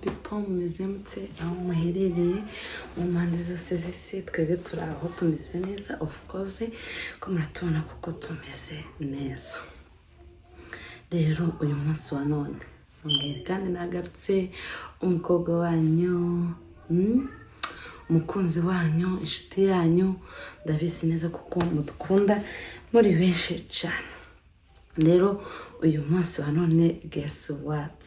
People, mumeze mute aho muherereye mu mpande zose z'isi? Twebwe turi aho, tumeze neza, of course ko muratubona kuko tumeze neza. Rero uyu munsi wa none mbwira kandi nagarutse, umukobwa wanyu, Umukunzi wanyu, inshuti yanyu. Ndabizi neza kuko mudukunda muri benshi cyane. Rero uyu munsi wa none, guess what?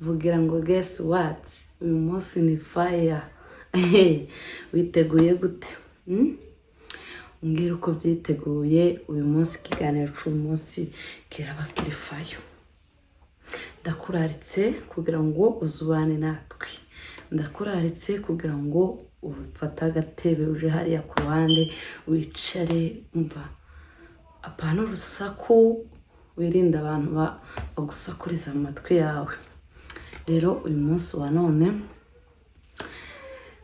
Vugira ngo "Guess what?" Uyu munsi ni fire. Witeguye gute? Umbwire uko byiteguye uyu munsi. Ikiganiro cy'uyu munsi kiraba kiri fire. Ndakuraritse kugira ngo uzubane natwe. Ndakuraritse kugira ngo ufate agatebe, uje hariya ku ruhande wicare, umva apana urusaku, wirinde abantu bagusakuriza mu matwi yawe. Rero uyu munsi wa none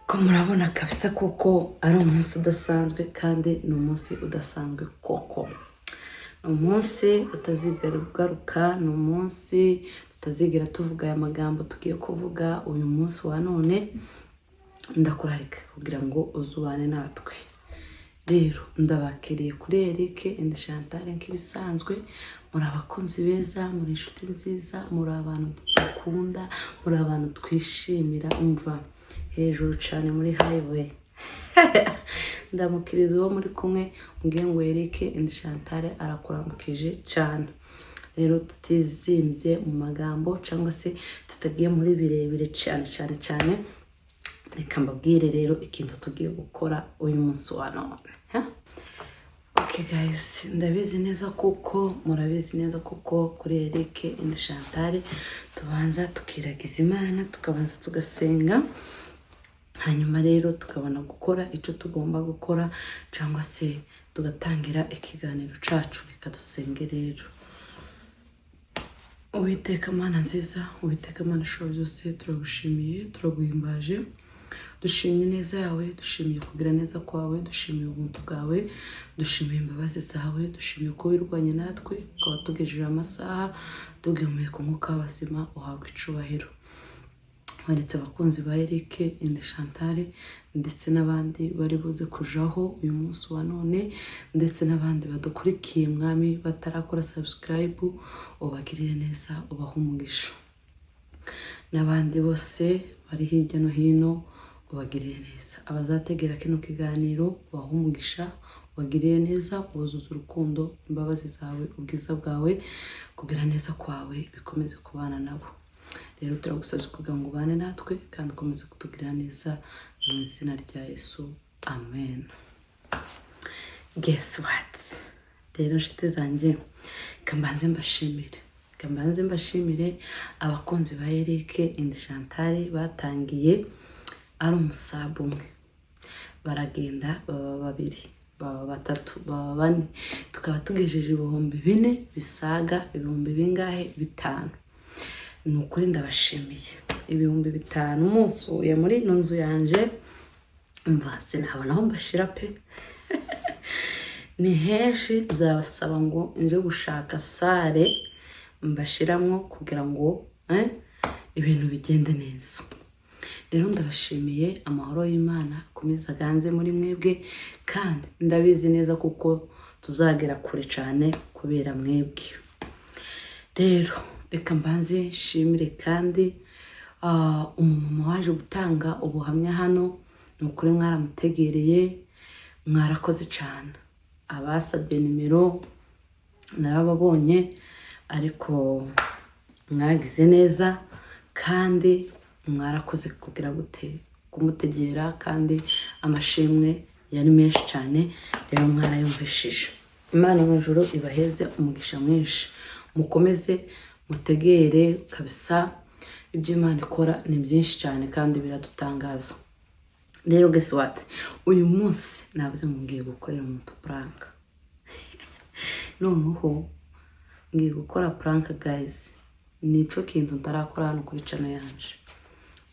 ko murabona kabisa kuko ari umunsi udasanzwe, kandi ni umunsi udasanzwe koko, ni umunsi utazigera ugaruka, ni umunsi tutazigera tuvuga aya magambo tugiye kuvuga uyu munsi wa none. Ndakurarika kugira ngo uzubane natwe. Rero ndabakiriye kuri Eric and Chantal nk'ibisanzwe. Muri abakunzi beza, muri inshuti nziza, muri abantu dukunda, muri abantu twishimira. Umva, hejuru cyane muri highway. Ndamukiriza uwo muri kumwe, umbwiye ngo Eric and Chantal arakuramukije cyane. Rero tutizimbye mu magambo cyangwa se tutagiye muri birebire cyane cyane cyane, reka mbabwire rero ikintu tugiye gukora uyu munsi wa none, ha? Okay guys, ndabizi neza kuko murabizi neza kuko kuri Eric and Chantal tubanza tukiragiza Imana, tukabanza tugasenga, hanyuma rero tukabona gukora icyo tugomba gukora cyangwa se tugatangira ikiganiro cyacu. Reka dusenge rero. Uwiteka Mana nziza, Uwiteka Mana ishobora byose, turagushimiye, turaguhimbaje. Dushimye neza yawe, dushimiye kugira neza kwawe, dushimiye ubuntu bwawe, dushimiye imbabazi zawe, dushimiye ko wirwanye natwe ukaba tugejeje amasaha tugihumeka umwuka w'abazima. Uhabwa icubahiro. Weretse abakunzi ba Eric and Chantal ndetse n'abandi bari buze kujaho uyu munsi wa none, ndetse n'abandi badukurikiye, Mwami, batarakora subscribe, ubagirire neza, ubahe umugisha. N'abandi bose bari hirya no hino, ubagirire neza. Abazategera kino kiganiro, ubahe umugisha, ubagirire neza, ubuzuze urukundo, imbabazi zawe, ubwiza bwawe, kugira neza kwawe bikomeze kubana nabo. Rero turagusabye kugira ngo ubane natwe kandi ukomeze kutugirira neza, mu izina rya Yesu, amen. Guess what? Rero nshuti zanjye, reka mbanze mbashimire, reka mbanze mbashimire abakunzi ba Eric and Chantal batangiye ari umu sub umwe, baragenda baba babiri, baba batatu, baba bane, tukaba tugejeje 4000 bisaga ibihumbi bingahe? 5. Ni ukuri ndabashimiye. 5000 musuye muri ino nzu yanje, mva sinabona aho mbashira pe, ni henshi. Byabasaba ngo nje gushaka salle mbashiramwo kugira ngo ibintu bigende neza. Rero ndabashimiye, amahoro y'Imana akomeza aganze muri mwebwe, kandi ndabizi neza kuko tuzagera kure cyane kubera mwebwe. Rero reka mbanze nshimire kandi umumama waje gutanga ubuhamya hano. Ni ukuri mwaramutegereye, mwarakoze cyane. Abasabye nimero narababonye, ariko mwagize neza kandi mwarakoze kugira gute? Kumutegera. Kandi amashimwe yari menshi cyane, rero mwarayumvishije. Imana mu ijuru ibaheze umugisha mwinshi. Mukomeze mutegere kabisa, ibyo Imana ikora ni byinshi cyane kandi biradutangaza. Rero guess what? Uyu munsi navuze ngo ngiye gukorera umuntu prank. Noneho ngiye gukora prank guys, nico kintu ntarakora hano kuri channel yanje.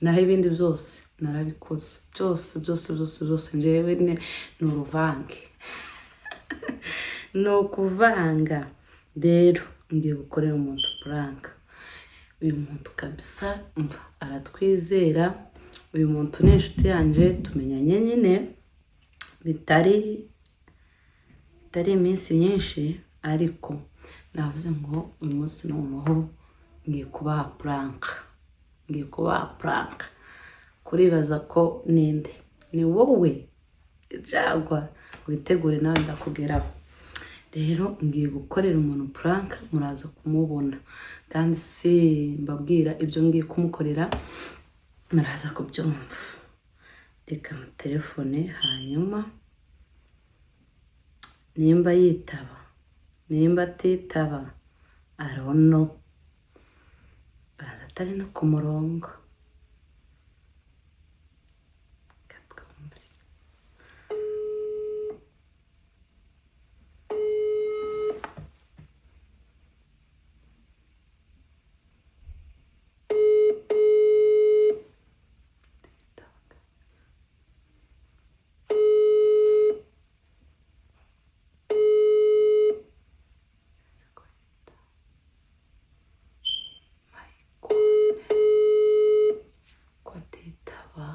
Naho ibindi byose narabikoze, byose byose byose byose. Njyewe ni uruvange, ni ukuvanga. Rero ngiye gukorera umuntu prank. Uyu muntu kabisa, mva, aratwizera. Uyu muntu ni inshuti yanjye, tumenyanye nyine bitari iminsi myinshi, ariko navuze ngo uyu munsi noneho ngiye kubaha prank, ngiye kubaha prank. Kuribaza ko ninde? Ni wowe jagwa, witegure nawe ndakugeraho. Rero ngiye gukorera umuntu prank, muraza kumubona, kandi si mbabwira ibyo ngiye kumukorera, muraza kubyumva. Reka mutelefone, hanyuma nimba yitaba, nimba atitaba, arono baza atari no ku murongo. Reka twumve. Ko atitaba.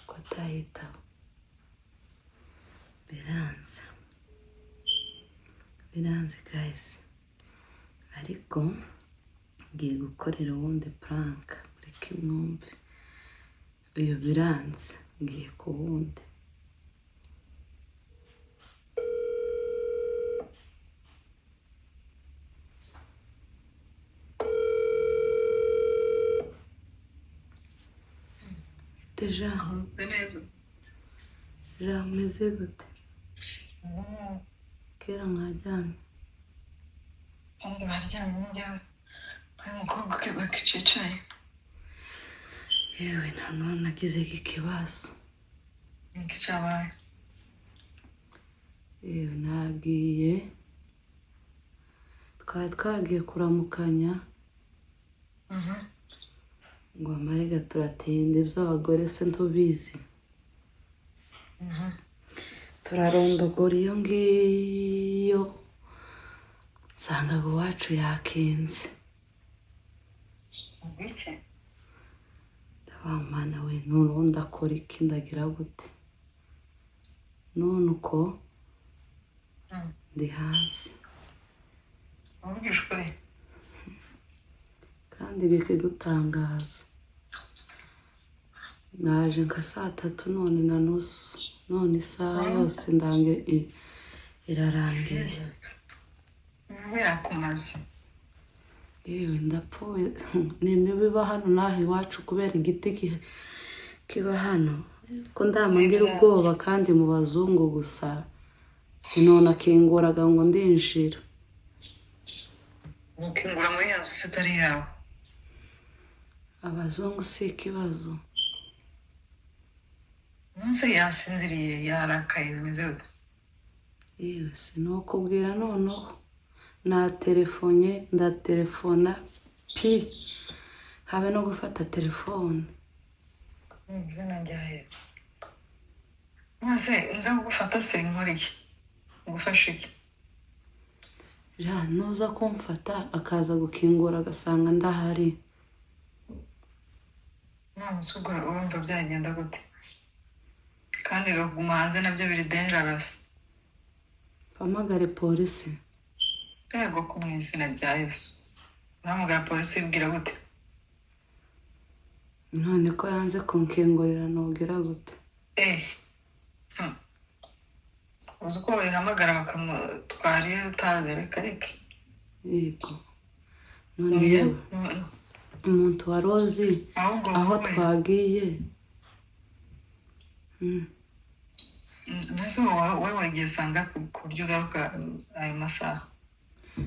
Ko atayitaba, biranze, biranze guys. Ariko ngiye gukorera uwundi prank, mureke mwumve. Uyu biranze, ngiye ku wundi. Bite, Jean? Meze neza. Jean, umeze gute? Kera mwajyanye? Abandi baryamye, n'ijyawe uyu mukobwa bakicaye. Yewe, nanone nagize ikibazo. Niki cyabaye? Yewe, nagiye, twari twagiye kuramukanya ngo amarega turatinda, iby'abagore se ntubizi, turarondogora iyo ngiyo, nsangaga iwacu yakinze. Ubwike? Ndabamana we, noneho ndakora iki? Ndagira gute none uko ndi hanze? Uvugisha ukuri? Kandi bikigutangaza, naje nka 3:30, none isaha yose ndange irarangiye. Birakumaze. Yewe, ndapfuye. Ni imibu iba hano n'aha iwacu kubera igiti kiba hano, ko ndamangira ubwoba. Kandi mu bazungu gusa sinonakinguraga ngo ndinjira. Gukingura muri ya nzu se itari yawe? Abazungu si ikibazo. Munsi yasinziriye, yarakaye, bimeze gute? Yewe, sinokubwira. Noneho natelefonye, ndatelefona pi, habe no gufata telefone. Mu izina rya Yesu. None nza kugufata se nkora iki? Ngufashe iki? Ja, nuza kumfata akaza gukingura agasanga ndahari. None se ubwo urumva byagenda gute? Kandi kuguma hanze nabyo biri dangerous. Mpamagare polisi? Yego, ko mu izina rya Yesu, urahamagara polisi ubwira gute? None ko yanze kunkingurira, nugira gute? Eh, uzi uko bayihamagara bakamutwara iyo utazi? Reka reka. Yego, none yewe, umuntu wari uzi Ahubwo aho wowe twagiye. Mbese wowe wagiye sanga ku buryo ugaruka ayo masaha?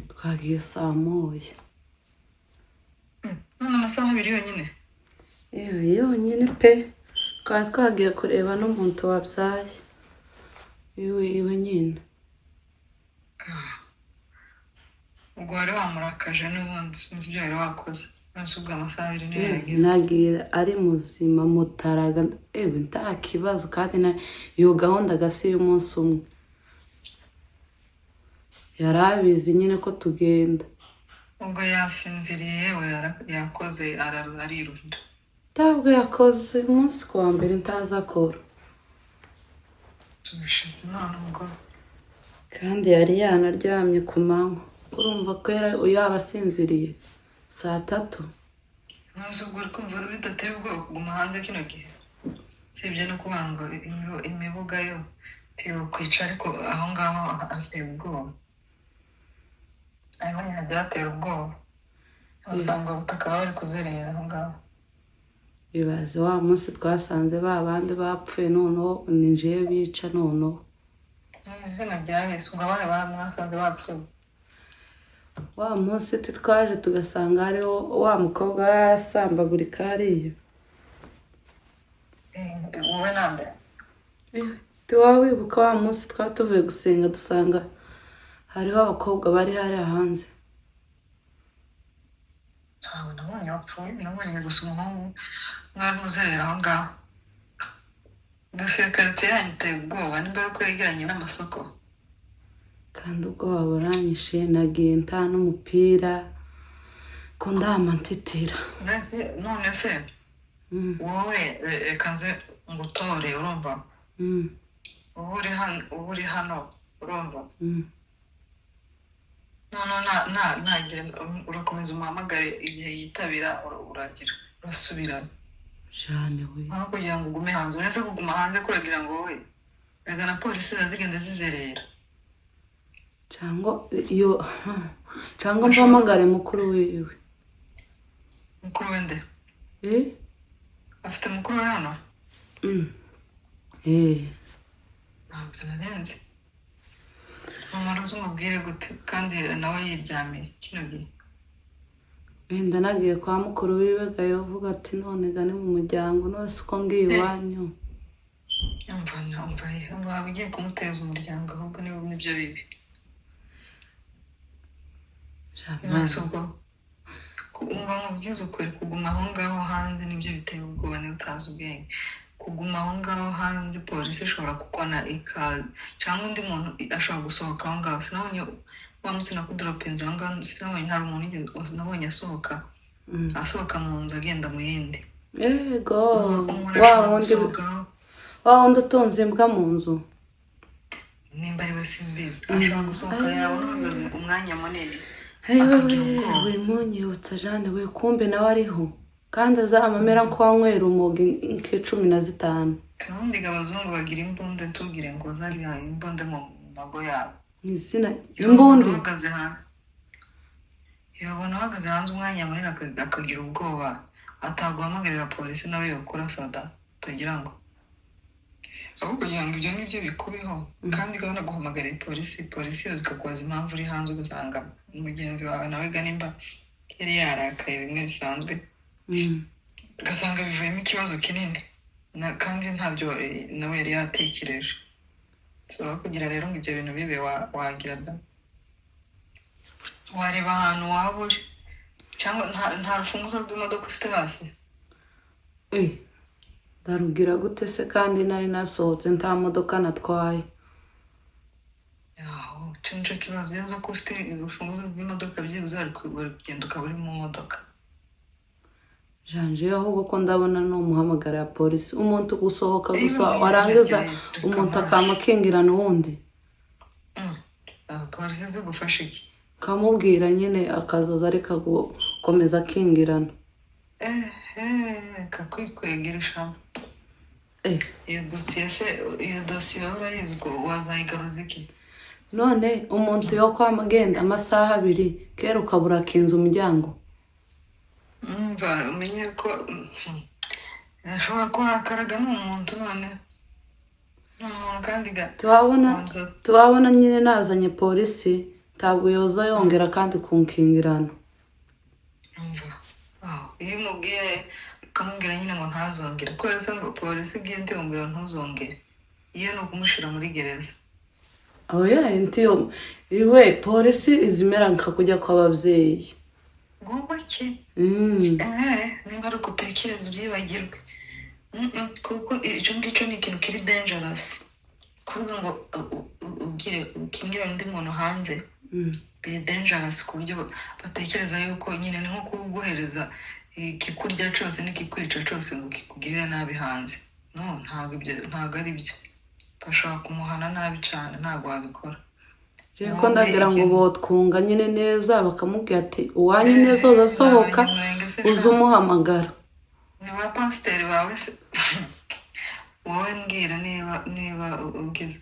Twagiye saa 1. None amasaha 2 yonyine? Yewe yonyine pe, twari twagiye kureba n'umuntu wabyaye iwe iwe nyine. Ah. Ubwo wari wamurakaje n'ubundi, sinzi ibyo wari wakoze. Nonese ubwo amasaha 2 niyo Yewe yageze? Nagiye ari muzima mutaraga, ewe nta kibazo, kandi na iyo gahunda gasi y'umunsi umwe yari abizi nyine ko tugenda. Ubwo yasinziriye, yewe yakoze arirunda. Ntabwo yakoze umunsi ku wa mbere, ntazi akora. Tubishize none ubwo. Kandi yari yanaryamye ku manywa, kurumva ko yaba asinziriye saa 3. Nonese ubwo uri kumva bidateye ubwoba kuguma hanze kino gihe? Usibye no kuvuga ngo imibuga yo kwica, ariko aho ngaho hateye ubwoba, aho hajya hatera ubwoba, usanga ubutaka baba bari kuzerera aho ngaho. Ibaze wa munsi twasanze ba bandi bapfuye, noneho ninjiye bica noneho. Mu izina rya Yesu, ngo abana ba mwasanze bapfuye? Wa munsi twaje tugasanga hariho wa mukobwa yasambagurika hariya. Wowe nande? Tiwaba wibuka wa munsi twaba tuvuye gusenga, dusanga hariho abakobwa bari hariya hanze? Ntabwo nabonye wapfuye, nabonye gusa umuhungu mwari muzerera aho ngaho. Gusa iyo karitsiye yanyu iteye ubwoba, nimba ari uko yegeranye n'amasoko. Kandi ubwoba buranyishe, nagiye nta n'umupira ko ndama ntitira. None se wowe, reka nze ngutore, urumva? Uba uri hano, urumva? Noneho nagira urakomeza umuhamagare, igihe yitabira uragira urasubirana. Jane we! Aho kugira ngo ugume hanze, uretse kuguma hanze kuragira ngo wowe rega na polisi ziba zigenda zizerera. Cyangwa iyo, cyangwa mpamagare mukuru wiwe. Mukuru we nde? Eh? Afite mukuru we hano? Eh. Ntabwo narenze umumaro, uzi umubwire gute kandi nawe yiryamiye kino gihe? Wenda nagiye kwa mukuru wiwe gayo uvuga ati none ga ni mu muryango, none siko ngiye iwanyu. Umva, umva, waba ugiye kumuteza umuryango ahubwo, niba nibyo bibi. Nonese ubwo umva nkubwize ukuri, kuguma aho ngaho hanze nibyo biteye ubwoba niba utazi ubwenge. Kuguma aho ngaho hanze, polisi ishobora kukona ikaza, cyangwa undi muntu ashobora gusohoka aho ngaho. Sinabonye wa munsi nakudoropinze aho ngaho, sinabonye hari umuntu nabonye asohoka asohoka mu nzu agenda mu yindi. Yego. Umuntu Wa ashobora wundi gusohoka. Wa wundi utunze imbwa mu nzu. Nimba ari we simbizi, ashobora gusohoka yabona uhagaze umwanya munini Ayiwe! akagira ubwoba. We munyibutsa, Jane we, kumbe nawe ariho, kandi azamamera ko wanywera umuga nka 15. Kandi ngo abazungu bagira imbunda, ntubwire ngo zagira imbunda mu mago yabo. Mu izina imbunde. Uhagaze hanze, yabona uhagaze hanze umwanya munini akagira ubwoba, ataguhamagarira polisi nawe yokora sada tugira ngo aho kugira ngo ibyo ngibyo bikubeho, kandi banaguhamagarira polisi, polisi yose ikakubaza impamvu uri hanze, ugasanga mugenzi wawe nawe ga nimba yari yarakaye bimwe bisanzwe, ugasanga bivuyemo ikibazo kinini kandi ntabyo nawe yari yatekereje. So aho kugira rero ngo ibyo bintu bibe, wagira da wareba ahantu waba uri, cyangwa nta rufunguzo rw'imodoka ufite basi? Eh, ndarubwira gute se kandi nari nasohotse nta modoka natwaye? Yaho icyo nicyo kibazo. Iyo uzi ko ufite urufunguzo rw'imodoka, byibuze wari kugenda ukaba uri mu modoka. Janje, ahubwo ko ndabona ni umuhamagara ya polisi, umuntu gusohoka gusa Iyo warangiza izina rya Yesu, reka umuntu mpaje. akamakingirana uwundi. Polisi zigufasha iki? Kamubwira nyine akazoza areka gukomeza akingirana. Ehe, kakwikwegera ishami. Eh. Iyo dosiye se, iyo dosiye urayizi, ubwo wazayigaruza iki? None umuntu yo kwama agenda amasaha 2 kera ukabura akinze umuryango. Umva, umenye ko ashobora kurakaraga, ni umuntu, none ni umuntu kandi ga Tuwabona banza. Tuwabona nyine nazanye polisi, ntabwo yoza yongera kandi kunkingirana. Umva aho iyo umubwiye Ukamubwira nyine ngo ntazongere, kubera se ngo polisi igiye ntiyongera, ntuzongere, iyo ni ukumushyira muri gereza. Oya, intiyo iwe polisi izimera nka kujya kw'ababyeyi. Ngomba ki? Eh, niba ari ugutekereza ubyibagirwe. Kuko icyo ngicyo ni ikintu kiri dangerous, kuvuga ngo ubwire ukingire undi muntu hanze. Biri dangerous ku buryo batekereza yuko nyine ni nko kuguhereza ikikurya cyose n'ikikwica cyose ngo kikugirire nabi hanze. No, ntabwo ibyo, ntabwo ari byo. Bashobora kumuhana nabi cyane, ntabwo wabikora. Rero ko ndagira ngo botwunga nyine neza, bakamubwira ati uwanyu neza uzasohoka uze umuhamagara. Ni ba pasiteri bawe se wowe? Mbwira niba ugize,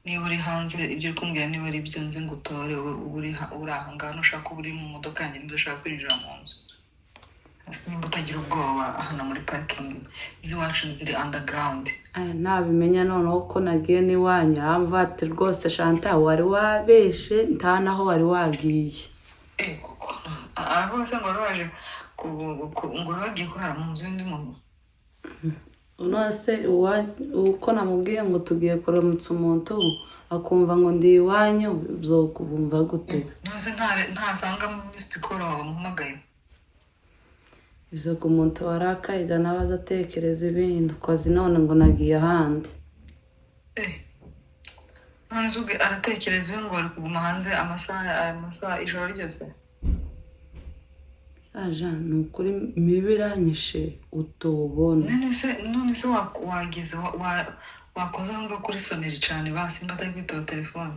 niba uri hanze, ibyo uri kumbwira niba ari ibyo nzi, ngo utore ube uri aho ngaho, nushaka uba uri mu modoka yanjye, niba udashaka kwinjira mu nzu. Ese nimba utagira ubwoba, hano muri parikingi z'iwacu ziri underground. Aya, nabimenya noneho ko nagiye n'iwanyu, aramva ati rwose Shanta, wari wabeshe, nta naho wari wagiye. Eh, kuko aho bose ngo bari baje ngo bari bagiye kurara mu nzu y'undi muntu. None se uko namubwiye ngo tugiye kuramutsa umuntu, akumva ngo ndi iwanyu, bumva gute? Ntuzi, ntasanga missed call wamuhamagaye. Ibyo ku muntu warakaye nawe azatekereza ibindi ukoze none ngo nagiye ahandi. Eh, none se ubwe aratekereza iwe ngo bari kuguma hanze amasaha, aya masaha, ijoro ryose? Aja, ni ukuri mibi iranyishe utobona. None se wageze wakoze aho ngaho kuri sonnerie cyane basi, mba atari kwitaba telefone?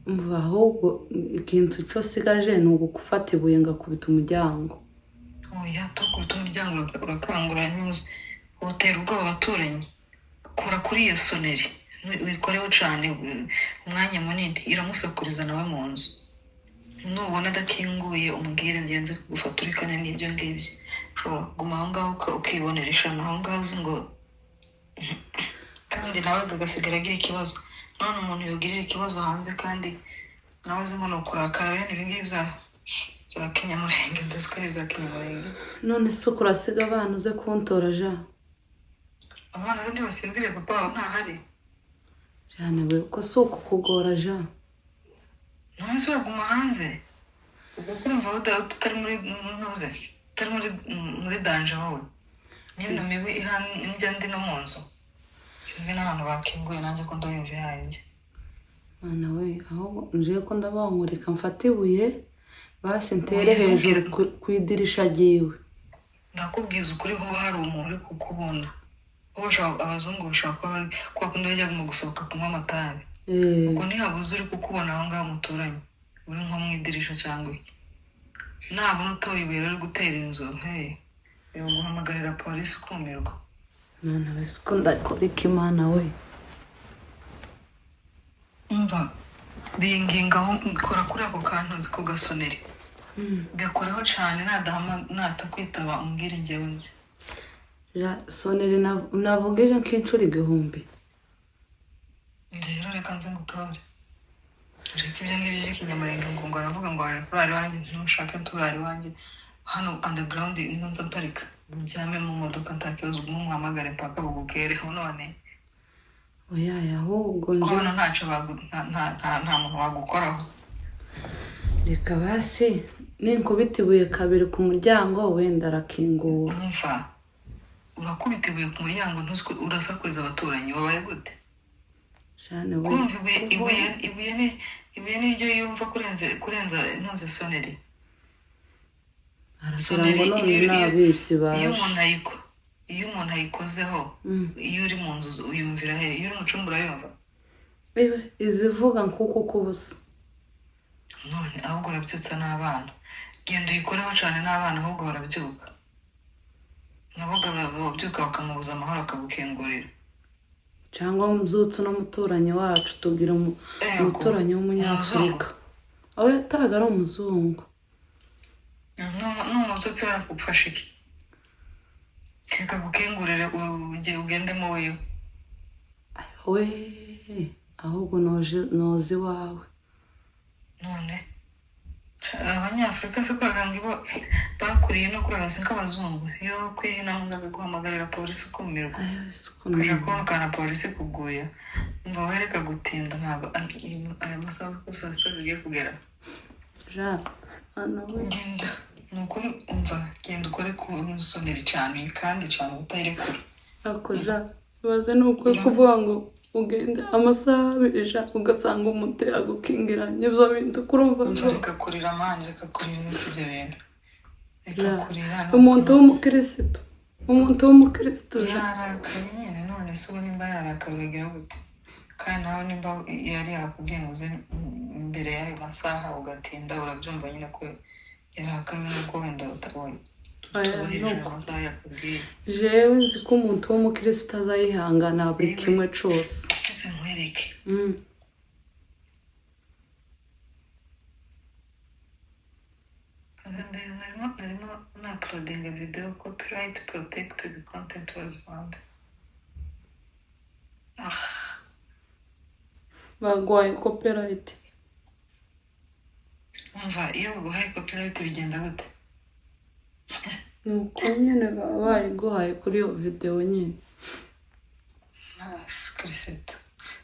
Umva, ahubwo ikintu cyo sigaje ni ugufata ibuye ngakubita umuryango. Oya, tukubita umuryango urakangura ntuzi, utera ubwoba abaturanyi. Kora kuri iyo sonnerie, wikoreho cyane umwanya munini, iramusakuriza nawe mu nzu. Nubona adakinguye, umubwire ngenze kugufata urikane n'ibyo ngibyo. Ushobora kuguma aho ngaho ukibonera ishano aho ngaho uzi ngo, kandi nawe agasigara agira ikibazo. None umuntu yogirira ikibazo hanze, kandi nawe azi ngo ni ukurakara, bene ibi ngibi bya kinyamurenge, ndazi ko ari ibya kinyamurenge. None se uko urasiga abana uze kuntora ja? Abana se ntibasinziriye? Papa wabo ntahari? Jane we, ko si uku kugora ja? None se uraguma hanze ubwo kurumva tutari muri ntuze, tutari muri danger? Wowe nyine mibi njya ndi no mu nzu, sinzi n'ahantu bakinguye nanjye ko ndayumva iyanjye. Mwana we, ahubwo njewe ko ndabangurika, mfate ibuye basi ntere hejuru ku idirisha ryiwe. Ndakubwiza ukuri, hoba hari umuntu uri kukubona. Bo abazungu bashobora kuba bari kwa kundi bajya mu gusohoka kunywa amatabi. Ubwo ntihabuze uri kukubona aho ngaho muturanye, uri nko mu idirisha cyangwa iki. Nabona utoye ibuye rero gutera inzu, hey, guhamagarira polisi ukumirwa. Mwana we, siko ndakora iki, Imana we? Umva, bingingaho, kora kuri ako kantu nzi ko gasonnerie, gakoreho cyane. Nadahama, natakwitaba, umbwire njyewe nzi. Ja, sonnerie navugije nk'inshuro 1000. Rero reka nze ngutore, ureke ibyo ngibyo by'ikinyamurenge ngo aravuga ngo waje kurara iwanjye. Ntushake turara iwanjye, hano underground niho nza mparika, uryame mu modoka nta kibazo, ugume umuhamagare mpaka bugukereho none. Oya, ahubwo nje Kubona ntacyo nta muntu wagukoraho. Reka basi ninkubita ibuye kabiri ku muryango, wenda arakingura. Urumva, urakubita ibuye ku muryango, ntuzi ko urasakuriza abaturanyi, wabaye gute? Jane we. Kumva ibuye ni ryo yumva kurenza ntuzi sonnerie. Aragira ngo none n'abibyi Iyo baje. Iyo umuntu ayikozeho, iyo uri mu nzu uyumvira he? Iyo uri mu cyumba urayumva? Iwe izivuga nkuko kubusa. None ahubwo urabyutsa n'abana. Genda uyikoreho cyane n'abana ahubwo barabyuka, nabo babyuka bakamubuza amahoro, akagukingurira. Cyangwa mbyutse n'umuturanyi wacu, tubwira Ego. umuturanyi w'umunyafurika, aho yataga ari umuzungu. Numubyutse barakugufasha iki? Reka gukingurire, ugendemo wiwe. We, ahubwo noze iwawe. None. Abanyafurika se kuraga ngo ibo bakuriye no kuraga si nk'abazungu, iyo ukwiye naho nza guhamagarira polisi ukumirwa. Ayo isuku. Ukaja kubona ukana polisi kuguya. Umva we, reka gutinda, ntabwo aya masaha ko saa 6 zigiye kugera. Jean hano we. Genda, ni ukuri, umva, genda ukore ku soneri cyane kandi cyane utayirekura. Ako Jean, ibaze ni ukuri kuvuga ngo ugende amasaha 2 Jean, ugasanga umuntu yagukingiranye ibyo bintu kurumva. Umva, reka kurira man, reka kurira, reka ibyo bintu, reka Ja. kurira ni Umuntu ukuri. w'umukirisitu, umuntu w'umukirisitu Jean. Yarakaye nyine, none se ubu nimba yarakaye uragira gute? Kandi nawe nimba yari yakubwiye ngo uze imbere y'ayo masaha ugatinda, urabyumva nyine ko yarakaye, nuko wenda Aya, utubahirije ayo nuko masaha yakubwiye. Jewe nzi ko umuntu w'umukirisitu azayihangana buri Yewe. kimwe cose. Ndetse nkwereke. Narimo na uploadinga video, copyright protected content was found. Ah. Bagwaye copyright. Umva, iyo baguhaye copyright bigenda gute? Ni uko nyine baba bayiguhaye kuri iyo videwo nyine. Kirisitu,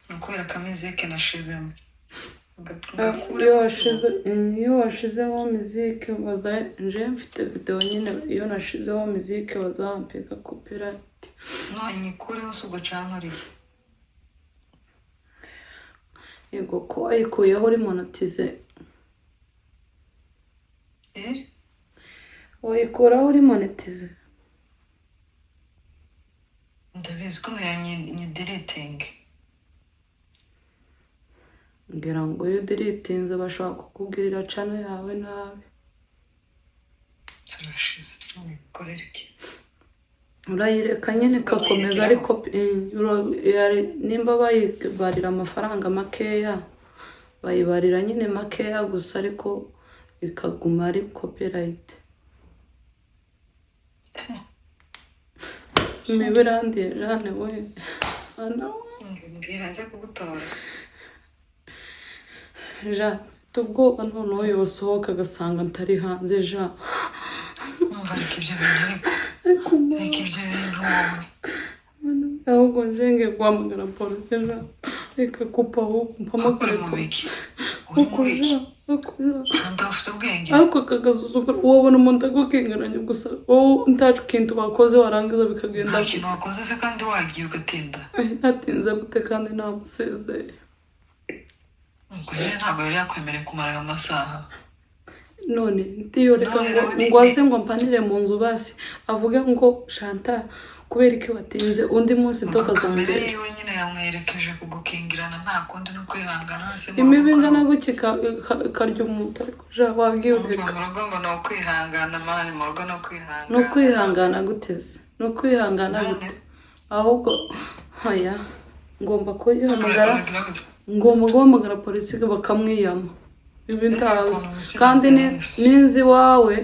ni ukubera akamizike nashizemo. Iyo Ngakuremo. Washize, iyo washizeho mizike baza, nje mfite videwo nyine, iyo nashizeho mizike bazampiga copyright. No nyikureho si ubwo cankoriye. Yego, ko wayikuyeho uri monetize. Eh. Wayikuraho uri monetize. Ndabizi ko nyi deletinge. Ngira ngo iyo udeletinze bashobora kukugirira channel yawe nabi. Turashize, none bikorera iki? Urayireka nyine ikakomeza, ariko nimba bayibarira amafaranga makeya, bayibarira nyine makeya gusa, ariko ikaguma ari copyright. Imibu irandiye Jane we, Ana we. Mbwira nze kugutora. Jean, mfite ubwoba noneho yosohoka agasanga ntari hanze Jean. Umva, reka ibyo bintu, ariko ariko reka ibyo bintu wowe. Ahubwo njenge guhamagara polisi Jean, reka kupa, ahubwo mpamagare Uri mu biki? polisi. Uri mu Uko biki? Jean, uko Jean. Kandi ufite ubwenge. Ariko akagasuzuguro, wabona umuntu agukingiranye gusa wowe nta kintu wakoze, warangiza bikagenda. Nta kintu wakoze se kandi wagiye ugatinda? Ay, natinze gute kandi namusezeye? Ubwo nyine ntabwo yari yakwemereye kumara ayo masaha. None ndiyoreka ngo ngo aze ngo mpanire mu nzu, basi avuge ngo Chantal, kubera iki watinze, undi munsi Ubwo kamere tukazongera. yiwe nyine yamwerekeje kugukingirana, nta kundi no kwihangana se mu Imibu rugo. ingana gutya ikarya umuntu, ariko ja wagiye Urumva, ureka. mu rugo ngo ni ukwihangana man, mu rugo ni ukwihangana. Ni ukwihangana guteze, ni ukwihangana gute? Ahubwo oya, ngomba kuyihamagara. Uragira gute? Ngomba guhamagara polisi bakamwiyama, ibi ntazi kandi ninzi iwawe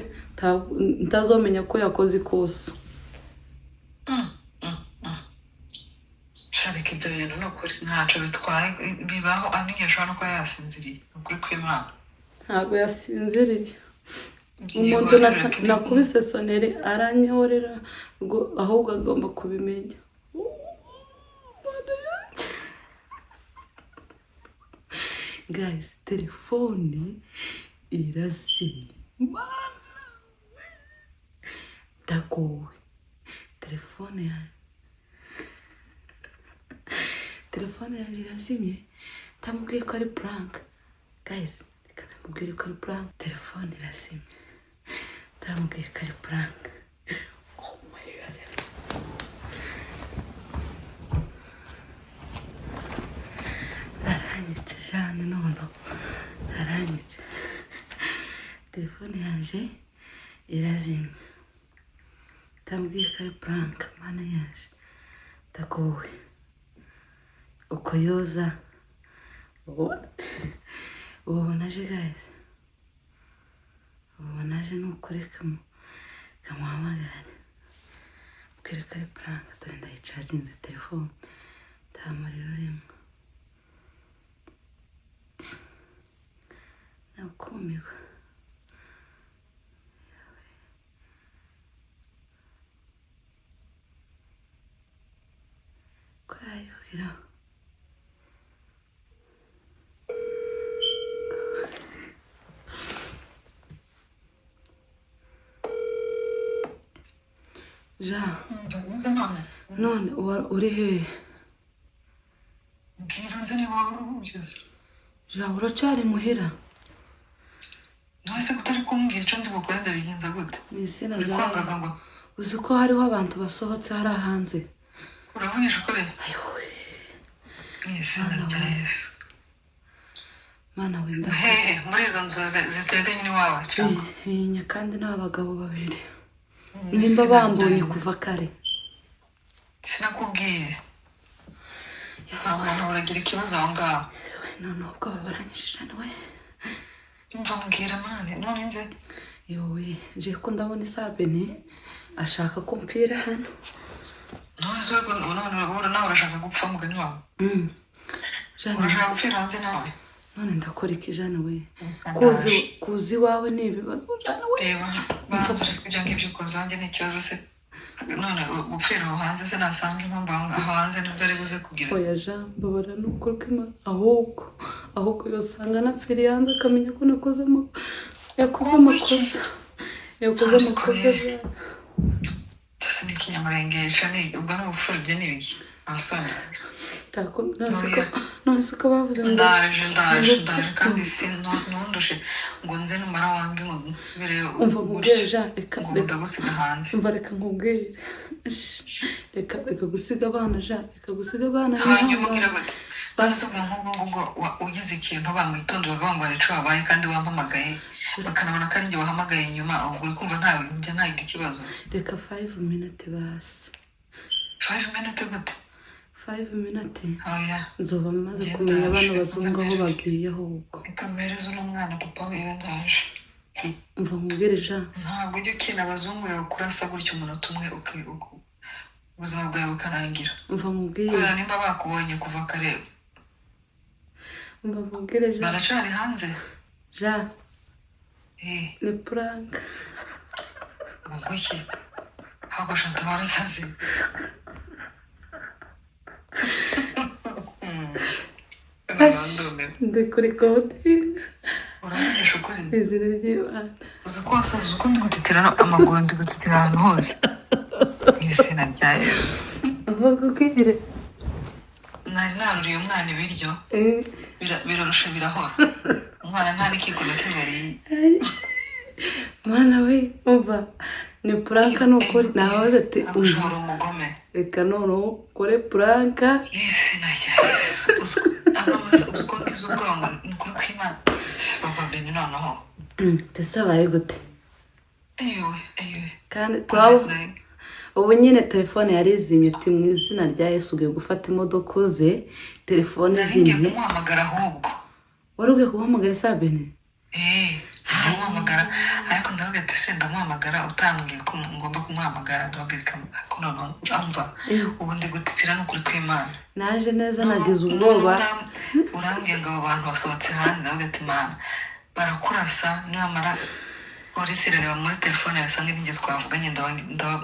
ntazomenya ko yakoze ikosa. Reka ibyo bintu, ni ukuri ntacyo bitwaye, bibaho, anigihe ashobora no kuba yasinziriye, ni ukuri kw'Imana. Ntabwo yasinziriye umuntu. Nakubise sonnerie aranyihorera, ubwo ahubwo agomba kubimenya. Mana yanjye. Guys, telefone irazimye, Mana we, ndagowe. Telefone yanjye, telefone yanjye irazimye, ndamubwiye ko ari prank. Guys, reka ndamubwire ko ari prank. Telefone irazimye, ndamubwiye ko ari prank. Oh my God. Aranyica Jane, none aranyica. Telefone yanjye irazimye, ndamubwiye ko ari prank. Mana yanjye, ndagowe. Uko yoza ubu naje, guys, ubu naje ni ukuri kamuhamagare mbwire ko ari prank. Dore ndayicaginze telefone, nta muriro urimo. Nakumirwa. Kwayuhira. Ja, Nze none none uri hehe? Mbwira nze niba waba ugeze. Ja, uracari muhira? None se kutari kumbwira icyo ndi bukore, ndabigenza gute? Mu izina Uri rya kwangaga ngo Uzi ko hariho abantu basohotse hariya hanze? Uravugisha ukuri? Ayiwe! Mu izina rya Yesu! Mana wenda! Hehe? Muri izo nzu ziteganye n'iwawe cyangwa? Ntinya, kandi ni abagabo babiri. Mu Nimba izina rya bambonye Yesu. kuva kare. Sinakubwiye? Yesu! Nta muntu uragira ikibazo aho ngaho. Yesu we, noneho ubwoba baranyishije we. Imva, mbwira mani, none nze. Yowe, nje ko ndabona isabene ashaka ko mpfira hano. None se none urabona nawe urashaka gupfa, mugani wawe? Jane! Urashaka gupfira hanze nawe? None ndakora iki, Jane we? Kuzi iwawe ni ibibazo, Jane we. Reba, banza ureke ibyo ngibyo ukoze wanjye ni ikibazo se. None gupfira aho hanze se, nasanga impamvu aho hanze nibwo ari buze kugira? Oya Jean, mbabara, ni ukuri kw'Imana. Ahubwo yosanga napfiriye hanze, akamenya ko nakoze yakoze amakosa, yakoze amakosa, Jean. Byose ni ikinyamurenge, ni ubwo ni ubupfura, ibyo ni ibiki? Nta soni? None se ko bavuze ngo Ndaje, ndaje. Urupfu. Ndaje kandi si ntundushe ngo nze numara wange ngo nsubireyo. Umva nkubwire, Jean, reka Ngo reka ndagusiga hanze? Umva, reka nkubwire. Reka gusiga abana, Jean, reka gusiga abana. Hanyuma Bihangane. ugira gute? None se ubwo nk'ubwo ngubwo ugize ikintu bamwitonda bakavuga ngo hari ico wabaye, kandi wampamagaye, bakanabona ko ari njye wahamagaye inyuma, ubwo uri kumva ntawe njya ntagira ikibazo? Reka 5 minute basi. 5 minute gute? 5 minute. Oya. Nzoba maze Njye kumenya ndaje. abana bazungu aho bagiye ahubwo. Reka mpereze uno mwana papa wiwe, ndaje. Umva nkubwire, Jean. Ntabwo ujya ukina abazungu kurasa gutya umunota umwe, ubuzima bwawe bukarangira. Umva nkubwire. Kubera nimba bakubonye kuva kare. Umva nkubwire, Jean. Baracari hanze? Jean. Eh. Ni prank. Ngo iki? Ahubwo shanta barasaze. Ndumiwe. Ndi kuri kodinga. Uravugisha ukuri? Izina ry'Imana. Uzi ko wasaze? Uzi ko ndi gutitira amaguru, ndi gutitira ahantu hose, mu izina rya Yesu! Umva nkubwire. Nari naruriye umwana ibiryo. Birarusha birahora, umwana nta n'ikiko na kimwe yariye. Mwana we, umva, ni prank, ni ukuri. Nabaze ati umva. Ushobora umugome. Reka noneho ukore prank. Mu izina rya Yesu! Uzi ko uzi ko ngize ubwoba ngo ni ukuri kw'Imana baba Beni noneho. Ndetse abaye gute? Eyiwe, eyiwe! Kandi twaba ubu nyine telefone yari izimye, ati mu izina rya Yesu, ugiye gufata imodoka uze telefone Nari ngiye izimye. kumuhamagara ahubwo. Wari ugiye guhamagara Isabene? Eh, ndamuhamagara, ariko ndavuga ati se ndamuhamagara utambwiye ko ngomba kumuhamagara? Ndavuga reka ko noneho amva ubu ndi gutitira, ni ukuri kw'Imana. Naje neza, nagize ubwoba. Urambwiye ngo abo bantu basohotse hanze, ndavuga ati Mana, barakurasa, nibamara polisi irareba muri telefone yawe ninjye twavuganye,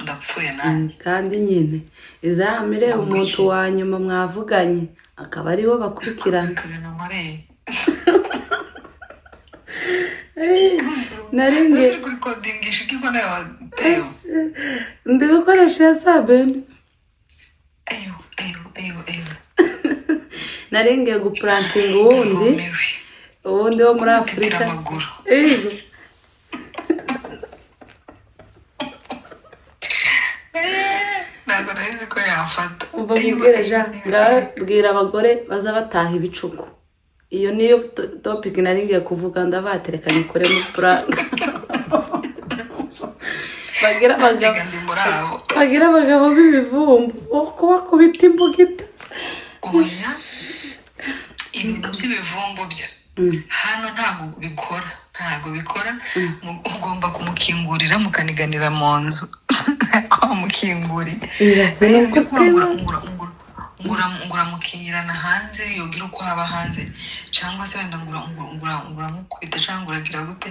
ndapfuye nanjye. Kandi nyine izamire Ngo umuntu iki? wa nyuma mwavuganye akaba ariwo bakurikirana. Ariko ibintu nkoreye! Nari nge Ese uri kurikodingisha iki ko nawe watewe? Ndi gukoresha iya Sabene. Eyo, eyo, eyo, eyo! Nari ngiye gupurankinga uwundi. Ndumiwe. Uwundi wo muri Gutitira Afurika. amaguru. Ego. Ntabwo nari nzi ko yamfata. Umva nkubwire, Jean, ngababwira abagore baza bataha ibicuku, iyo niyo topic nari ngiye kuvuga. Ndabatereka nikoremo prank, bagira abagabo Reka ndi muri abo. Bagira abagabo b'ibivumbu bo kubakubita imbugita. Oya, ibintu by'ibivumbu byo hano ntabwo bikora, ntabwo bikora. Ugomba kumukingurira mukaniganira mu nzu, ko wamukinguriye. Ibaze, nubwo ngura kwema ngura ngura. ngo uramukingirana hanze, yogira uko haba hanze, cyangwa se wenda ngo uramukubita cyangwa ngo uragira gute,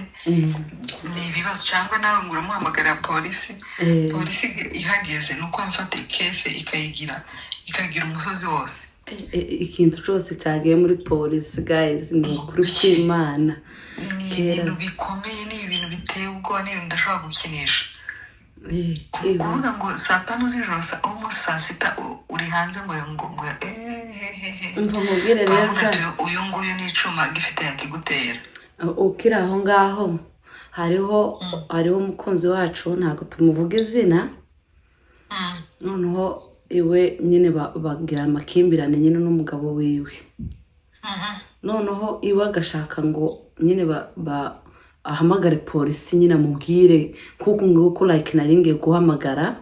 ni ibibazo. Cyangwa nawe ngo uramuhamagarira polisi, polisi ihageze ni uko mfata icase ikayigira, ikagira umusozi wose. Ikintu cyose cyagiye muri polisi, guys, ni ukuri kw'Imana. Ni Kera. ibintu bikomeye, ni ibintu biteye ubwoba, ni ibintu udashobora gukinisha. Ibaze. Kuvuga ngo saa 5 z'ijoro, almost saa 6, uri hanze ngo ehehehe. Umva mubwire rero. Baravuga Ja. ati uyu nguyu ni icuma gifite yakigutera. Ukiri aho ngaho, hariho umukunzi wacu, ntabwo tumuvuga izina. Noneho iwe nyine bagira amakimbirane nyine n'umugabo wiwe. Noneho iwe agashaka ngo nyine ahamagare polisi nyine, amubwire kuko nguko like nari ngiye guhamagara.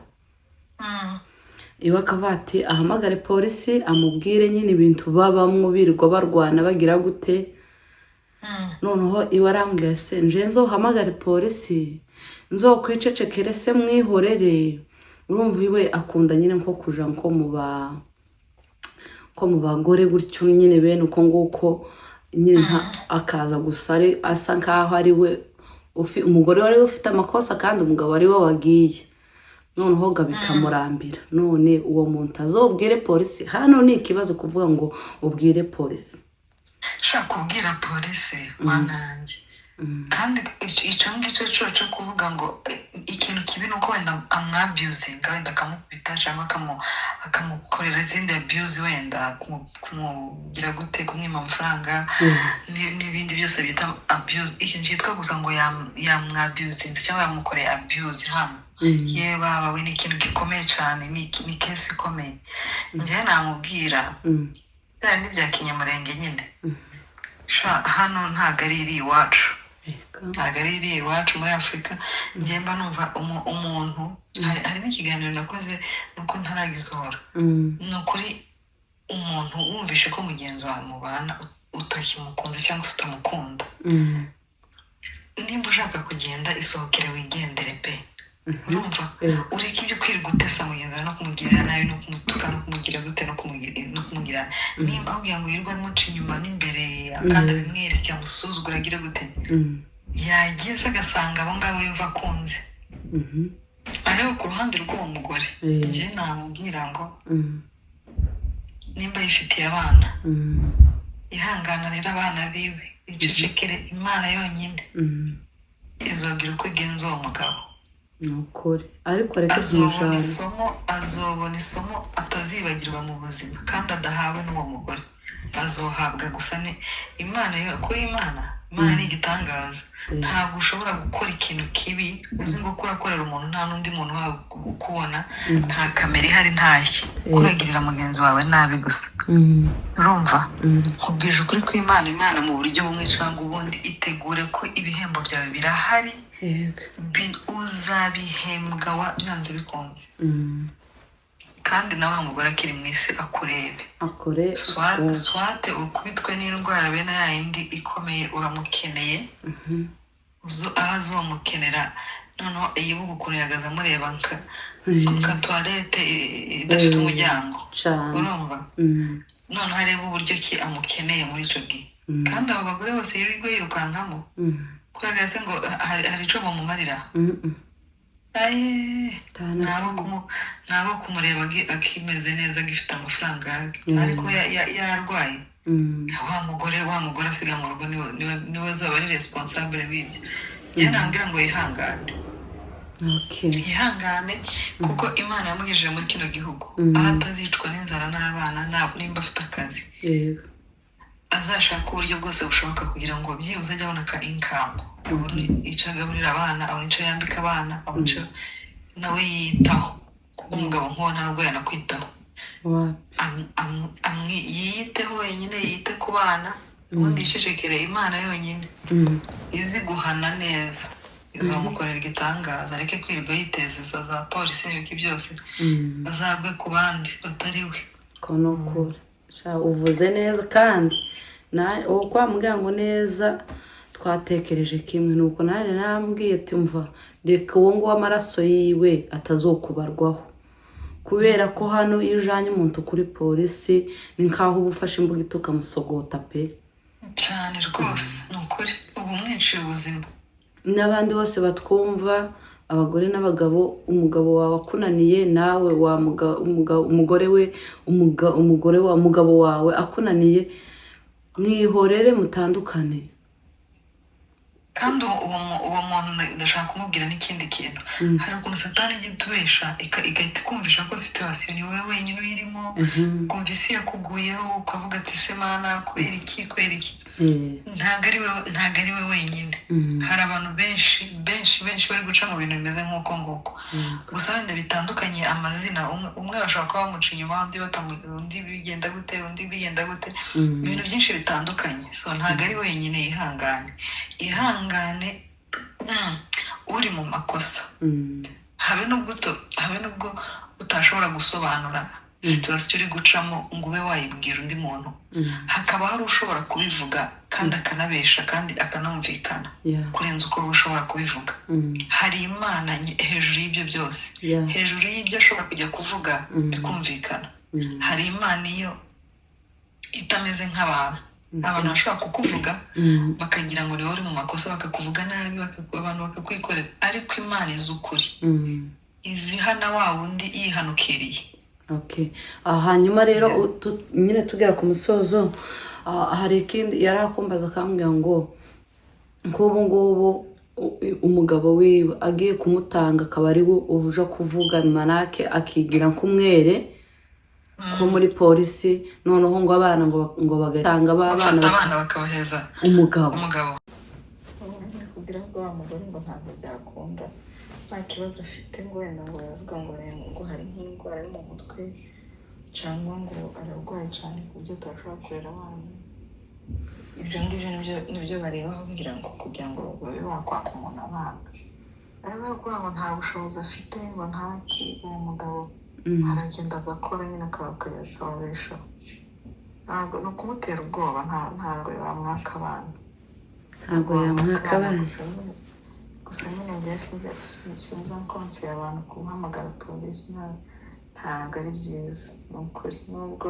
Iwe akavuga ati ahamagare polisi, amubwire nyine ibintu babamwo, birirwa barwana, bagira gute. Noneho iwe arambwira: "Se nje nzohamagare polisi, nzokwicecekere se mwihorere?" Urumva iwe akunda nyine nko kuja nko mu bagore gutyo nyine, bene uko nguko nyine, nka akaza gusa ari asa nkaho ari we umugore wari ufite amakosa kandi umugabo ari we wagiye. Noneho ga bikamurambira. None uwo muntu azobwire polisi? Hano ni ikibazo kuvuga ngo ubwire polisi. Shaka kubwira polisi, mana yanjye! Kandi icyo ngicyo cyo kuvuga ngo ikintu kibi ni uko wenda amwabusinga, wenda akamukubita cyangwa akamukorera izindi abuse, wenda kumugira gute, kumwima amafaranga n'ibindi byose bita abuse. Ikintu cyitwa gusa ngo yamwabusinze cyangwa yamukoreye abuse hano, ye baba we, ni ikintu gikomeye cyane, ni case ikomeye. Njyewe namubwira bya bindi bya kinyamurenge nyine. Sha, hano ntabwo ari iri iwacu. Eka. Ntabwo ari iri iwacu muri Afurika. Njye mba numva umuntu, hari n'ikiganiro nakoze nuko ntaragisohora. Ni ukuri, umuntu wumvishe ko mugenzi wawe mubana utakimukunze cyangwa se utamukunda, nimba ushaka kugenda, isohokere wigendere pe, urumva? Ureke ibyo kwirirwa utesa mugenzi wawe no kumugirira nabi no kumutuka no kumugira gute no kumugira nimba aho kugira ngo yirirwe amuca inyuma n'imbere, kandi abimwereke, amusuzugura, agire gute. Yagiye se agasanga abo ngabo yumva akunze. Ariko ku ruhande rw'uwo mugore, njye namubwira ngo nimba yifitiye abana, ihangana rero abana biwe, icecekere. Imana yonyine izogira uko igenza uwo mugabo. Ni ukuri, ariko areke Azobona kumujana. isomo, azobona isomo atazibagirwa mu buzima, kandi adahawe n'uwo mugore, azohabwa gusa ni Imana. Kuri Imana, Imana ni igitangaza. Ntabwo ushobora gukora ikintu kibi uzi ngo ko urakorera umuntu, nta n'undi muntu wawe ukubona, nta kamera ihari, ntayo kuragirira mugenzi wawe nabi gusa. Urumva? Nkubwije ukuri kw'Imana, Imana mu buryo bumwe cyangwa ubundi, itegure ko ibihembo byawe birahari. Uzabihembwa byanze bikunze. Kandi na wa mugore akiri mu isi akurebe. Akore. Swate ukubitwe n'indwara bene ya yindi ikomeye, uramukeneye. Aho azomukenera, noneho yibuka ukuntu yagaze amureba nka toilette idafite umuryango. Cane. Urumva? Noneho arebe uburyo ki amukeneye muri icyo gihe. Kandi abo bagore bose yirirwa yirukankamo, kuri se ngo hari icyo bamumarira? Mm. Aye. Tana. Nabo kumureba akimeze neza, agifite amafaranga, ariko yarwaye. Wa mugore asiga mu rugo niwe azaba ari responsable w'ibyo. Njye nambwira ngo yihangane. Yihangane kuko Imana yamugejeje muri kino gihugu aho atazicwa n'inzara n'abana, nimba afite akazi, azashaka uburyo bwose bushoboka kugira ngo byibuze ajye abona ka income, abone icyo agaburira abana, abone icyo yambika abana, abone icyo nawe yiyitaho, kuko umugabo nk'uwo nta nubwo yanakwitaho. Wapi. Yiyiteho wenyine, yite ku bana, ubundi yicecekere. Imana yonyine izi guhana neza, izamukorera igitangaza. Areke kwirirwa yiteza izo za polisi n'ibiki byose, azagwe ku bandi batari we. Ko ni ukuri. Sha, uvuze neza, kandi uwo kwa muganga neza twatekereje kimwe. Nuko nanjye narambwiye ati: "Mva, reka uwo nguwo amaraso yiwe atazokubarwaho." Kubera ko hano iyo ujanye umuntu kuri polisi, ni nkaho uba ufashe imbugita ukamusogota pe. Cyane rwose, ni ukuri, uba umwiciye ubuzima. N'abandi bose batwumva, abagore n'abagabo, umugabo wawe akunaniye, nawe wa umugore we, umugore wa umugabo wawe akunaniye, mwihorere, mutandukane. Kandi uwo muntu ndashaka kumubwira n'ikindi kintu. Hari ukuntu Satani ijya itubesha, igahita ikumvisha ko situation ni wowe wenyine uyirimo, ukumva isi yakuguyeho, ukavuga ati: "Se Mana, kubera iki, kubera iki?" Ntabwo ari we wenyine. Hari abantu benshi, benshi, benshi bari guca mu bintu bimeze nk'uko nguko, gusa wenda bitandukanye amazina. Umwe bashobora kuba bamuca inyuma, undi undi bigenda gute, undi bigenda gute, ibintu byinshi bitandukanye. So ntabwo ari wenyine, yihangane, ihangane. Uri mu makosa, habe n'ubwo utashobora gusobanura situation uri gucamo ngo ube wayibwira undi muntu, hakaba hari ushobora kubivuga kandi akanabesha kandi akanumvikana kurenza uko wowe ushobora kubivuga. Hari Imana hejuru y'ibyo byose, hejuru y'ibyo ashobora kujya kuvuga bikumvikana. Hari Imana, iyo itameze nk'abantu. Abantu bashobora kukuvuga bakagira ngo ni wowe uri mu makosa, bakakuvuga nabi, abantu bakakwikorera, ariko Imana izi ukuri, izihana wa wundi yihanukiriye. Okay. Hanyuma rero nyine tugera ku musozo, hari ikindi yari akumbaza, akambwira ngo nk'ubu ngubu umugabo wiwe agiye kumutanga, akaba ari we uja kuvuga manake akigira nk'umwere ko muri polisi, noneho ngo abana ngo bagatanga ba bana. Bafata abana bakabaheza umugabo. Umugabo kugira ngo wa mugore ngo ntabwo byakunda, nta kibazo afite, ngo wenda ngo baravuga ngo hari nk'indwara yo mu mutwe, cyangwa ngo ararwaye cyane ku buryo atashobora kurera abana. Ibyo ngibyo nibyo barebaho kugira ngo babe bakwaka umuntu abana. Ariko bari kuvuga ngo nta bushobozi afite, ngo ntaki, uwo mugabo aragenda agakora nyine akababeshaho. Ntabwo ni ukumutera ubwoba, ntabwo yamwaka abana. Ntabwo yamwaka abana. Gusa nyine njyewe sinza nkonseye abantu guhamagara polisi. Ntabwo ari byiza, ni ukuri, nubwo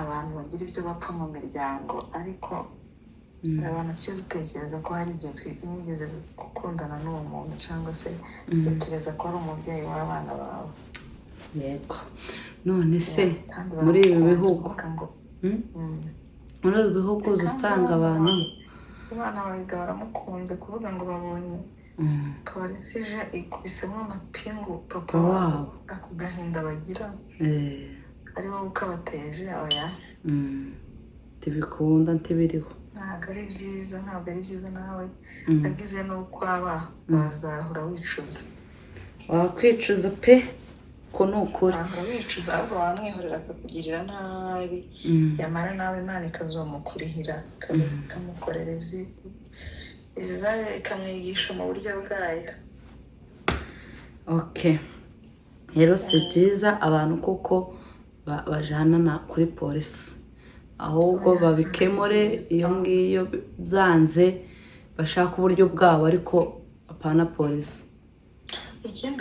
abantu bagira ibyo bapfa mu miryango, ariko abantu tujye dutekereza ko hari igihe mwigeze gukundana n'uwo muntu, cyangwa se tekereza ko ari umubyeyi w'abana bawe. Yego, none se Kandi muri ibi baramukunze bihugu kuvuga ngo muri ibi bihugu uza usanga abantu Abana bawe baramukunze, kuvuga ngo babonye polisi ije ikubisemo amapingu papa wabo. Wabo, ako gahinda bagira, ari wowe ukabateje, oya. Ntibikunda, ntibiriho. Ntabwo ari byiza, ntabwo ari byiza. Nawe agize n'uko aba wazahora wicuza. Wakwicuza pe, ko ni ukuri. Wahora wicuza, ahubwo wamwihorera akakugirira nabi, yamara nawe Imana ikazomukurihira, ikamukorera ibizayo, ikamwigisha mu buryo bwayo. Okay, rero si byiza abantu kuko bajanana kuri polisi, ahubwo babikemure iyo ngiyo, byanze bashaka uburyo bwabo, ariko apana polisi. Ikindi,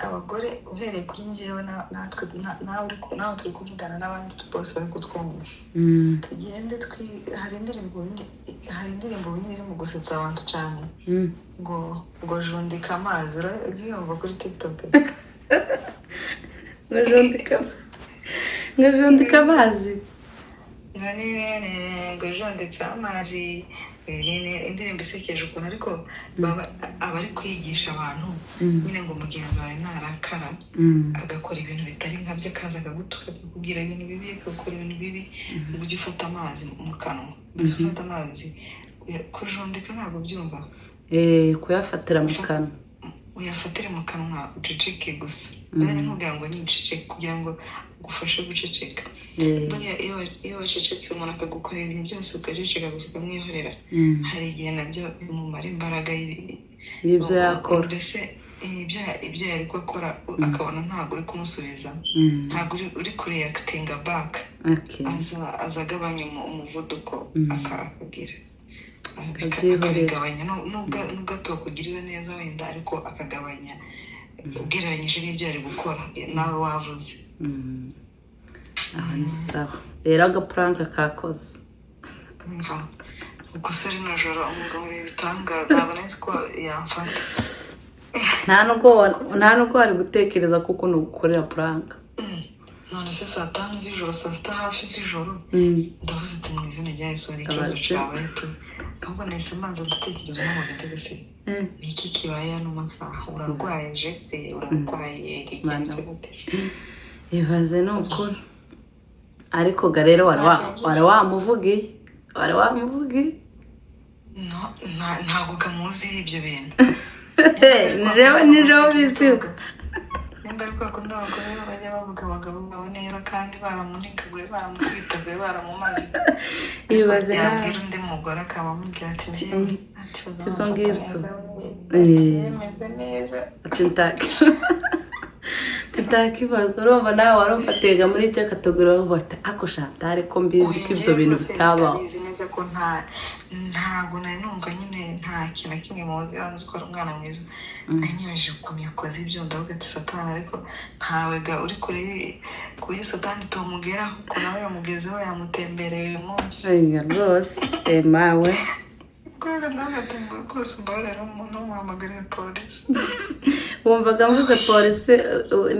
abagore, uhereye kuri njyewe natwe nawe nawe turi kuvugana n'abandi bose bari kutwumva, tugende hari indirimbo nyine iri mu gusetsa abantu cyane, ngo jundika amazi. Ujya uyumva kuri TikTok? Ngo jundika amazi. Ngo nene, ngo junditse amazi nene, indirimbo isekeje ukuntu, ariko aba ari kwigisha abantu nyine ngo mugenzi wawe narakara, agakora ibintu bitari nkabyo, akaza akagutuka, akakubwira ibintu bibi, akakora ibintu bibi, ngo ujye ufata amazi mu kanwa, mbese ufata amazi. Kujundika ntabwo byumva? Kuyafatira mu kanwa. Uyafatire mu kanwa, uceceke gusa. Ndetse nkubwira ngo nyine uceceke kugira ngo agufashe guceceka. Buriya iyo wacecetse, umuntu akagukorera ibintu byose ugaceceka gusa, ukamwihorera, hari igihe nabyo bimumara imbaraga y'ibyo yakora. Mbese ibyo yari gukora akabona ntabwo uri kumusubiza, ntabwo uri kureactinga back, aza agabanya umuvuduko, akakubwira Akabyihorera. akabigabanya, nubwo atakugirira neza wenda, ariko akagabanya. Ugereranyije n'ibyo yari gukora, nawe wavuze. Aho ni sawa rero, agaprank kakoze. Umva, ubwo se rino joro umugabo areba ibitangaza, ntabwo nari nzi ko yamfata. Nta nubwo wari gutekereza ko ukuntu gukorera prank. None se saa 5 z'ijoro, saa 6 hafi z'ijoro, ndavuze ati: "Mu izina rya Yesu, hari ikibazo Abaze. cyabaye tu." Ahubwo nahise mbanza ndatekereza n'amagambo: "Se ni iki kibaye hano masaha? Urarwaye jese? Urarwaye? Bigenze gute?" Ibaze, ni ukuri. Ariko ga rero wari wamuvugiye, wari wamuvugiye. No, ntabwo kamuziho ibyo bintu. Nijewe biziho. Nimba ari kwa kundi abagore bajya bavuga abagabo babo neza kandi baramunikaguye, baramukubitaguye, baramumaze. Ibaze nawe. Yabwira undi mugore akaba amubwira ati: "Njyewe," ati, Ibyo "bazamufata ngibyo. neza we." Ati: "Yemeze neza." Ati ntakibazo. Urumva nawe wari ufatega muri icyo category, bavuga ati: "Ako Chantal, ko mbizi ko ibyo bintu bitabaho." Ndabizi neza ko ntabwo nari numva nyine nta kintu na kimwe muzi, nzi ko ari umwana mwiza. Nari nibajije ukuntu yakoze ibyo, ndavuga ati: "Satani." Ariko ntawe ga uri kure ku buryo Satani tumugeraho, kuko nawe yamugezeho, yamutembereye uyu munsi. Enga rwose emawe. Kubera ndavuga ati ngo rwose umbabarire, umuntu umuhamagarire polisi. Wumvaga mvuze polisi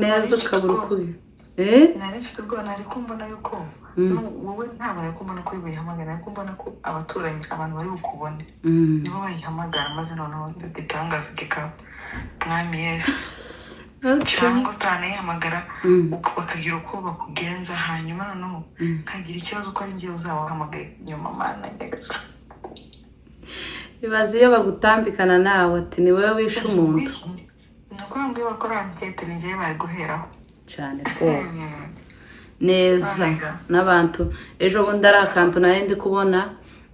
neza ukabura ukuri, eh. Nari mfite ubwoba, nari kumbona yuko wowe ntabwo nari kumbona ko uri buyihamagara, nari kumbona ko abaturanyi, abantu bari bukubone, nibo bayihamagara, maze noneho igitangaza kikaba, Mwami Yesu. Cyangwa utanayihamagara, bakagira uko bakugenza, hanyuma noneho nkagira ikibazo ko ari njyewe uzabahamagaye nyuma. Mana nyagasani! Ibaze iyo bagutambikana nawe ati: "Ni wowe wishe umuntu." Ni ukuvuga ngo iyo bakora enquête ni njyewe bari guheraho. Cyane rwose, neza. Omega. N'abantu ejo bundi ari akantu nayo ndi kubona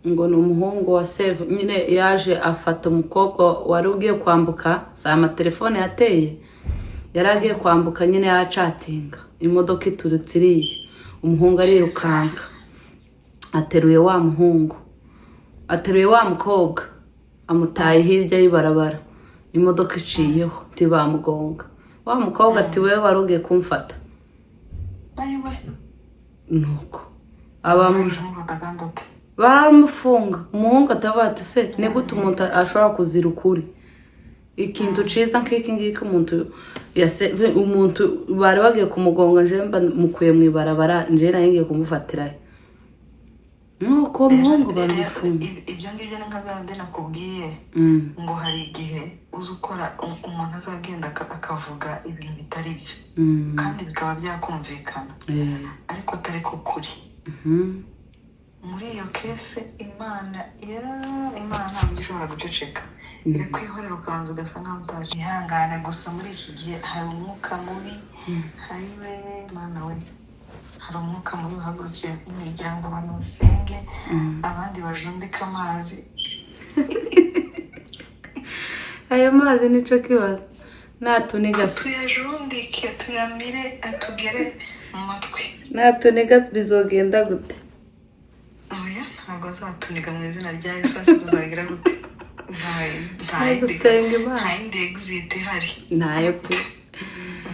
ngo ni umuhungu wa seve nyine, yaje afata umukobwa wari ugiye kwambuka, si amatelefone yateye, yari agiye kwambuka nyine yacatinga, imodoka iturutse iriya, umuhungu arirukanka ateruye wa muhungu, ateruye wa mukobwa, amutaye hirya y'ibarabara, imodoka iciyeho ntibamugonga. Wa mukobwa ati: "Wewe wari ugiye kumfata." Ayiwe! Nuko abamu Kumufata kandi ati baramufunga. Umuhungu atavuga ati: "Se ni gute umuntu ashobora kuzira ukuri?" Ikintu ciza nk'iki ngiki, umuntu yase umuntu bari bagiye kumugonga, nje mba mukuye mu ibarabara, nje nari ngiye kumufatirayo, nuko uwo muhungu baramufunga. Ibyo ngibyo ni nka bya bindi nakubwiye ngo hari igihe uzi ukora umuntu azagenda akavuga ibintu bitari byo kandi bikaba byakumvikana, ariko atari ko kuri. Muri iyo case, Imana ya Imana ntabwo ishobora guceceka, irakwihorera ukabanza ugasa nkaho utaje. Ihangane gusa, muri iki gihe hari umwuka mubi. Hayiwe Mana we, hari umwuka mubi uhagurukiye imiryango. Abantu basenge, abandi bajundike amazi. Ayo mazi nico kibazo, natuniga se? Tuyajundike, tuyamire, atugere mu matwi. Natuniga bizogenda gute? Oya, ntabwo azatuniga mu izina rya Yesu. Hasi tuzagira gute? Nta Ni yindi gusenga Imana. Nta yindi exit ihari. Ntayo pe.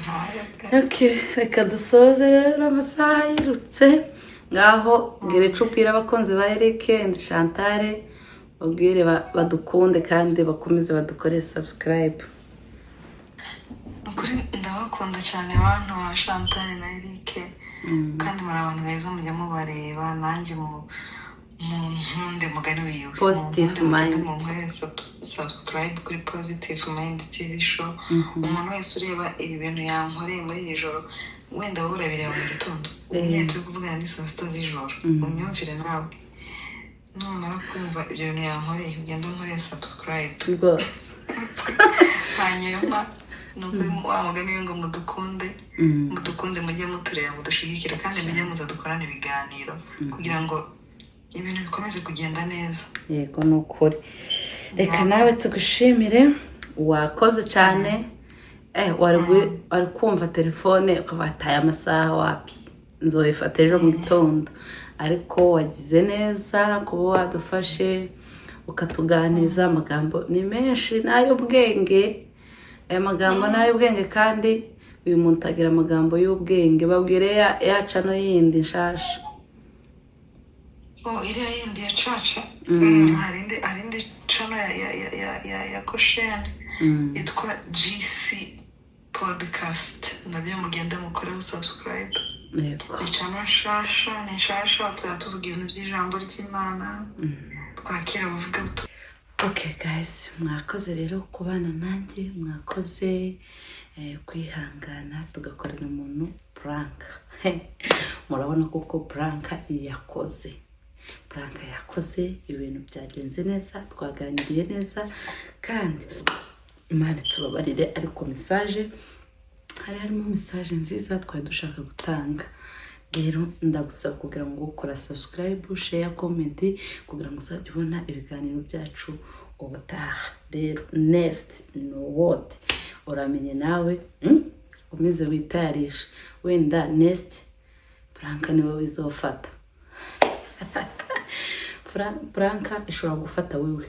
Ntayo pe. Okay, reka dusoze rero, amasaha yirutse. Ngaho bwira icyo ubwira abakunzi ba Eric and Chantal, babwire badukunde kandi bakomeze badukore subscribe. Ukuri ndabakunda cyane, bantu ba Chantal na Eric, kandi muri abantu beza, mujya mubareba nanjye mu nkunde mugani wiwe. Positive Mu nkunde mugende Mind. munkorere subscribe kuri Positive Mind TV Show. Umuntu wese ureba ibi bintu yankoreye muri iri joro, wenda wowe urabireba mu gitondo, ubu nyine turi kuvugana ni saa 6 z'ijoro, umyumvire nawe. Numara kumva ibyo bintu yankoreye, ugende unkorere subscribe. Rwose. Hanyuma ni ukuri, wa mugani we ngo mudukunde, mudukunde, mujye mutureba, mudushyigikire, kandi mujye muza dukorane ibiganiro kugira ngo ibintu bikomeze kugenda neza. Yego, ni ukuri. Reka nawe tugushimire, wakoze cyane. Wari kumva telefone ukaba wataye amasaha, wapi, nzoyifata ejo mu gitondo, ariko wagize neza kuba wadufashe ukatuganiriza. Amagambo ni menshi n'ay'ubwenge. Aya magambo ni ay'ubwenge, kandi uyu muntu agira amagambo y'ubwenge. Babwire ya channel yindi nshasha. Oh, iriya yindi ya caca. Hari indi channel ya Gosheni yitwa GC Podcast, nabyo mugende mukoreho subscribe. Ni channel nshasha, ni nshasha. Tuzajya tuvuga ibintu by'ijambo ry'Imana, twakira abavuga butumwa. Okay guys, mwakoze rero kubana nanjye, mwakoze kwihangana tugakorera umuntu prank. Murabona koko prank yakoze, prank yakoze, ibintu byagenze neza, twaganiriye neza, kandi Imana itubabarire, ariko message hari harimo message nziza twari dushaka gutanga. Rero ndagusaba kugira ngo ukora subscribe, share, comment, kugira ngo uzajye ubona ibiganiro byacu ubutaha. Rero next no what, uramenye nawe, Ukomeze witayarishe, wenda next prank niwe wizofata. Prank ishobora gufata wewe.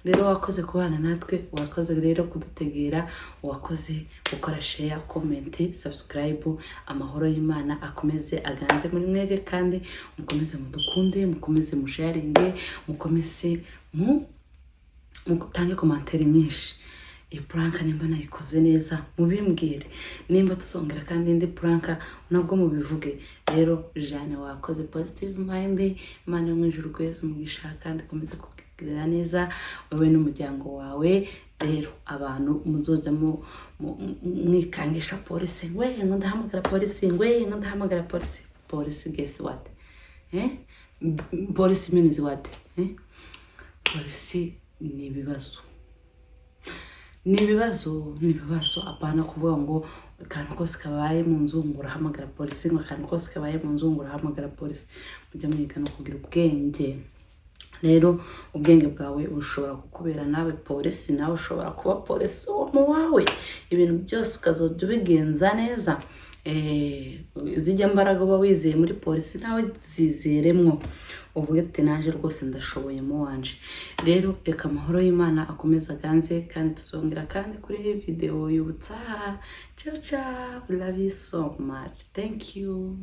Rero wakoze kubana natwe, wakoze rero kudutegera, wakoze gukora share, comment, subscribe. Amahoro y'Imana akomeze aganze muri mwege, kandi mukomeze mudukunde, mukomeze musharinge, mukomeze mu mutange commentaire nyinshi. Iyi prank nimba nayikoze neza mubimbwire, nimba tuzongera kandi indi prank nabwo mubivuge. Rero Jane, wakoze, positive mind. Imana yo mu ijuru iguheze umugisha kandi ikomeze kukugirira neza wowe n'umuryango wawe. Rero abantu muzojya mwikangisha polisi, we ngo ndahamagara polisi, ngwe ngo ndahamagara polisi, polisi, guess what, eh? Polisi means what, eh? Polisi ni ibibazo, ni ibibazo, ni ibibazo. Apana kuvuga ngo akantu kose kabaye mu nzu ngo urahamagara polisi, ngo akantu kose kabaye mu nzu ngo urahamagara polisi. Mujya mwiga no kugira ubwenge. Rero ubwenge bwawe bushobora kukubera nawe polisi, nawe ushobora kuba polisi wo mu wawe, ibintu byose ukazajya ubigenza neza. Zijya mbaraga uba wizeye muri polisi, nawe zizeremwo, uvuge ati: "Naje rwose ndashoboye mu wanje." Rero reka amahoro y'Imana akomeze aganze, kandi tuzongera kandi kuri videwo y'ubutaha. Ciao ciao, love you so much, thank you.